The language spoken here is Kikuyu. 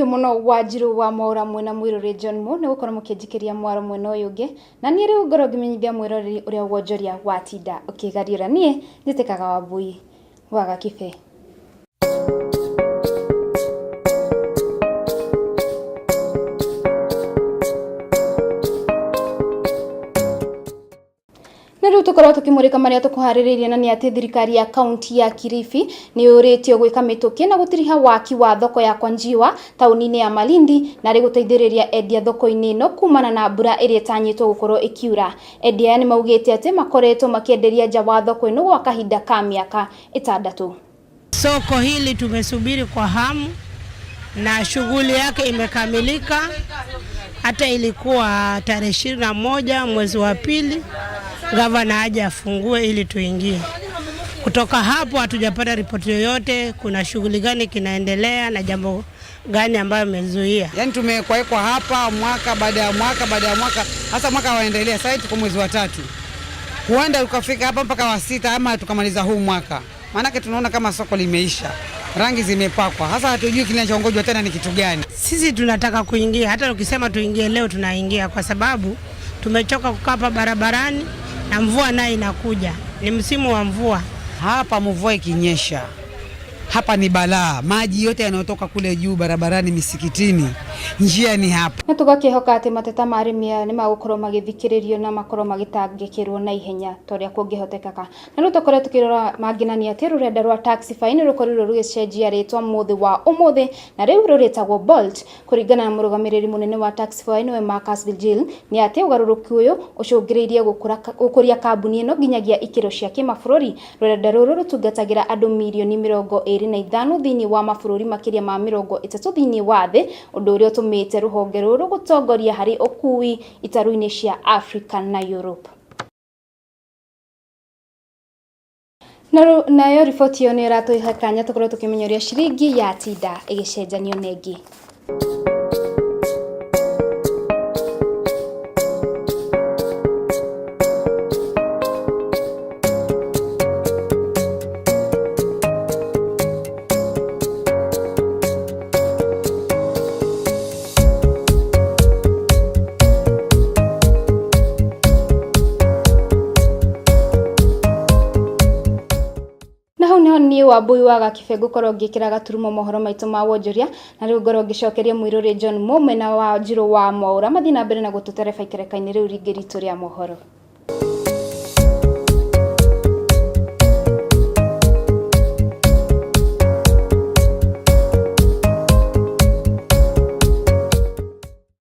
Thengiũ mũno Wanjirũ wa Mwaũra mwĩna Mwĩrũrĩ John Mo nĩ gũkorwo mũkĩnjikĩria mwaro mwena ũyũ ũngĩ, na niĩ rĩu ngorwo ngĩmenyithia mwĩroreri ũrĩa wonjoria watinda ũkĩgariũra. Niĩ njĩtĩkaga Wambui wa Gakibe. Na rĩu tũkorwo tũkĩmũrĩka marĩa tũkũharĩrĩirie na nĩ atĩ thirikari ya kaunti ya Kilifi nĩ yũrĩtio gwĩka mĩtũkĩ na gũtiriha waki wa thoko ya Kwanjiwa taũni-inĩ ya Malindi na arĩ gũteithĩrĩria endia thoko-inĩ ĩno kumana na mbura ĩrĩa ĩtanyĩtwo gũkorwo ĩkiura. Endia aya nĩ maugĩte atĩ makoretwo makĩenderia nja wa thoko ĩno gwa kahinda ka mĩaka ĩtandatũ. Soko hili tumesubiri kwa hamu na shughuli yake imekamilika. Hata ilikuwa tarehe 21 mwezi wa pili gavana aje afungue ili tuingie. Kutoka hapo hatujapata ripoti yoyote, kuna shughuli gani kinaendelea na jambo gani ambayo imezuia. Yaani tumekuwa hapa mwaka baada ya mwaka baada ya mwaka, hasa mwaka waendelea. Sasa tuko mwezi wa tatu, huenda ukafika hapa mpaka wa sita ama tukamaliza huu mwaka. Maanake tunaona kama soko limeisha, rangi zimepakwa, hasa hatujui kinachongojwa tena ni kitu gani. Sisi tunataka kuingia, hata ukisema tuingie leo tunaingia, kwa sababu tumechoka kukaa hapa barabarani na mvua nayo inakuja, ni msimu wa mvua. Hapa mvua ikinyesha hapa ni balaa, maji yote yanayotoka kule juu barabarani, misikitini, njia ni hapa. Na tũgakĩhoka atĩ mateta ma arĩmi aya nĩ magũkorwo magĩthikĩrĩrio na makorwo magĩtangĩkĩrwo na ihenya ta ũrĩa kũngĩhotekeka. Na rĩu tũkorwo tũkĩrora mangĩ na nĩ atĩ rũrenda rwa Taxify nĩ rũkorirwo rũgĩcenjia rĩtwa mũthĩ wa ũmũthĩ na rĩu rũrĩtagwo Bolt. Kũringana na mũrũgamĩrĩri mũnene wa Taxify nĩwe Marcus Virgil nĩ atĩ ũgarũrũku ũyũ ũcũngĩrĩirie gũkũria kambuni ĩno nginyagia ikĩro cia kĩmabũrũri. Rũrenda rũrũ rũtungatagĩra andũ mirioni 25 thĩinĩ wa mabũrũri makĩria ma 30 thĩinĩ wa thĩ, ũndũ ũrĩa ũtũmĩte rũhonge rũrũ gũtongoria harĩ ũkuui itaru-inĩ cia Afrika na Europe. Nayo riboti ĩyo nĩ ĩratũhe kanya tũkorwo tũkĩmenya ũrĩa ciringi yatinda ĩgĩcenjanio na ĩngĩ. Na hau niho niĩ Wambui wa Gakibe ngũkorwo ngĩkĩra gaturumo mohoro maitũ ma wonjoria, na rĩu ngorwo ngĩcokeria mũirũrĩ John Mo mwena wa Njirũ wa Mwaũra mathiĩ na mbere na gũtũtereba ikereka-inĩ rĩu rĩngĩ ritũ rĩa mohoro.